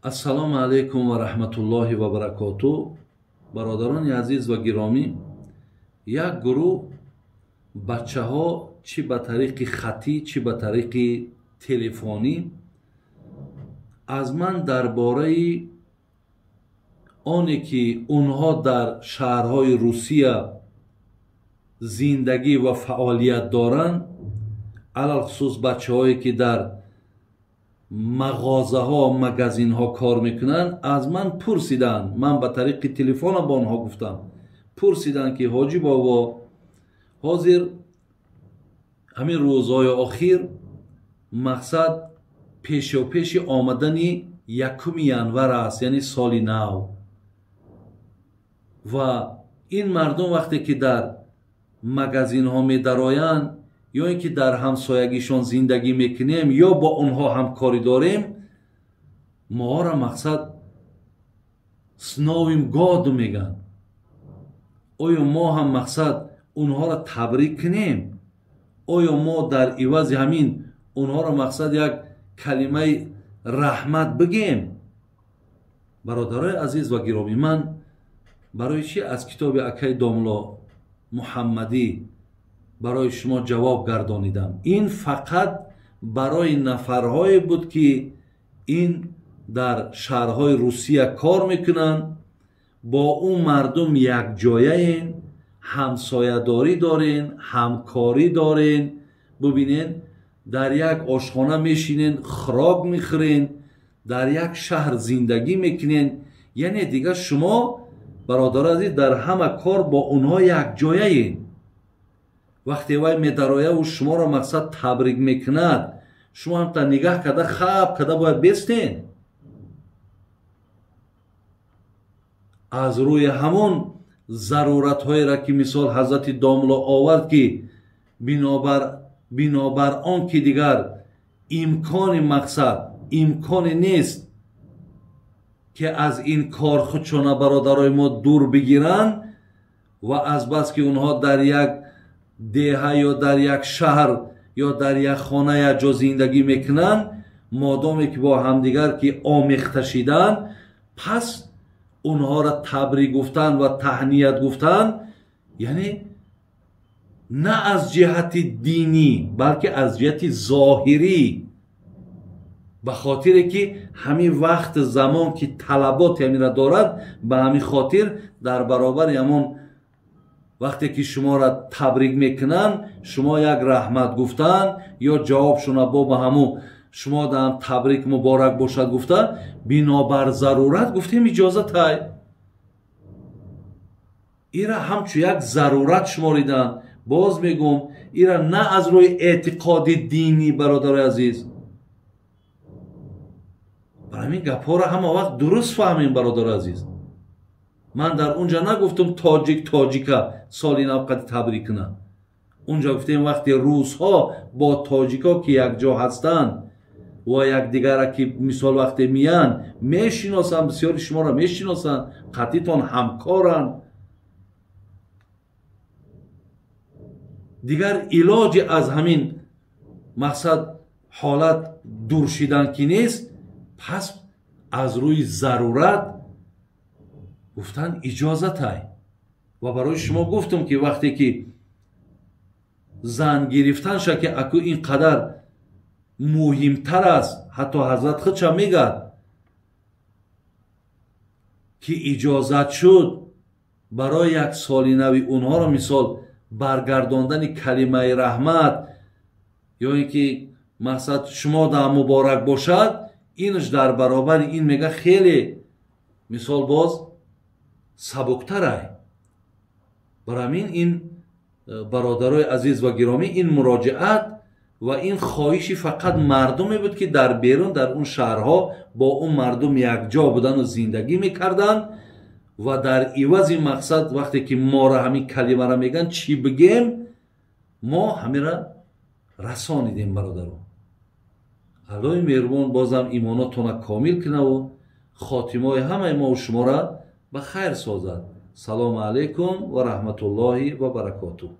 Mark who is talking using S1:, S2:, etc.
S1: Ассалому алайкум ва раҳматуллоҳи ва баракоту. Бародарони азиз ва гиромӣ, як гурӯҳ бачаҳо чӣ ба тариқи хатӣ, чӣ ба тариқи телефонӣ аз ман дар бораи оне ки онҳо дар шаҳрҳои Русия зиндагӣ ва фаъолият доранд, алалхусус бачаҳое ки дар мағозаҳо, магазинҳо кор мекунанд, аз ман пурсиданд. Ман ба тариқи телефонам ба онҳо гуфтам. Пурсиданд ки ҳоҷӣ бобо, ҳозир ҳамин рӯзҳои охир мақсад пешопеши омадани 1 январ аст, яъне соли нав. Ва ин мардум вақте ки дар магазинҳо медароянд ё ин ки дар ҳамсоягишон зиндагӣ мекунем ё бо онҳо ҳамкорӣ дорем, моҳоро мақсад с Новым годом мегӯянд. Оё мо ҳам мақсад онҳоро табрик кунем? Оё мо дар ивази ҳамин онҳоро мақсад як калимаи раҳмат бигем? Бародарои азиз ва гиромӣ, ман барои чӣ аз китоби акаи домло Муҳаммадӣ барои шумо ҷавоб гардонидам? Ин фақат барои нафарҳое буд ки ин дар шаҳрҳои Русия кор мекунанд, бо ӯ мардум якҷояен, ҳамсоядорӣ дорен, ҳамкорӣ дорен. Бубинен, дар як ошхона мешинен, хӯрок мехӯрен, дар як шаҳр зиндагӣ мекунен. Яъне дигар шумо бародари азиз дар ҳама кор бо онҳо якҷояен. Вақте вай медарояву шуморо мақсад табрик мекунад, шумо ҳамта нигаҳ карда, хаб карда бояд бестен. Аз рӯи ҳамон заруратҳоеро ки мисол ҳазрати домло овард, ки бинобар он ки дигар имкони мақсад имконе нест ки аз ин кор худшона бародарои мо дур бигиранд ва азбаски онҳо дар як деҳа ё дар як шаҳр ё дар як хона як ҷо зиндагӣ мекунанд, модоме ки бо ҳамдигар ки омехта шиданд, пас онҳоро табрик гуфтан ва таҳният гуфтан, яъне на аз ҷиҳати динӣ, балки аз ҷиҳати зоҳирӣ, ба хотире ки ҳамин вақт замон ки талаботи ҳаминро дорад, ба ҳамин хотир дар баробари ҳамон вақте ки шуморо табрик мекунанд, шумо як раҳмат гуфтан ё ҷавобшона бо ба ҳамун шумо даам табрик муборак бошад гуфта, бинобар зарурат гуфтем иҷозатай. Ира ҳамчун як зарурат шумориданд. Боз мегӯм, ира на аз рӯи эътиқоди динӣ, бародарои азиз. Барои ҳамин гапҳоро ҳама вақт дуруст фаҳмем, бародарои азиз. Ман дар унҷа нагуфтум тоҷик тоҷика соли нав қади табрик кунад. Унҷа гуфтем вақте русҳо бо тоҷико ки якҷо ҳастанд ва якдигара ки мисол вақте миянд мешиносанд, бисёри шуморо мешиносанд, қатъитон ҳамкоранд. Дигар илоҷи аз ҳамин мақсад ҳолат дур шидан ки нест, пас аз рӯи зарурат гуфтан иҷозатай. Ва барои шумо гуфтам ки вақте ки зан гирифтан ша ки аку ин қадар муҳимтар аст, ҳатто ҳазрат худша мегӯяд ки иҷозат шуд барои як соли нави онҳоро мисол баргардондани калимаи раҳмат ё ин ки мақсад шумо да муборак бошад, инш дар баробари ин мега хеле мисол боз сабуктарай. Барои ҳамин ин бародарои азиз ва гиромӣ, ин муроҷиат ва ин хоҳиши фақат мардуме буд ки дар берун дар он шаҳрҳо бо он мардум якҷо будану зиндагӣ мекарданд ва дар ивази мақсад вақте ки моро ҳамин калимаро мегӯянд чӣ бигем, мо ҳаминро расонидем. Бародаро, Аллоҳи меҳрубон бозам имонотона комил кунаву хотимаи ҳамаи мову шуморо ба хайр созад. Салому алайкум ва раҳматуллоҳи ва баракотуҳ.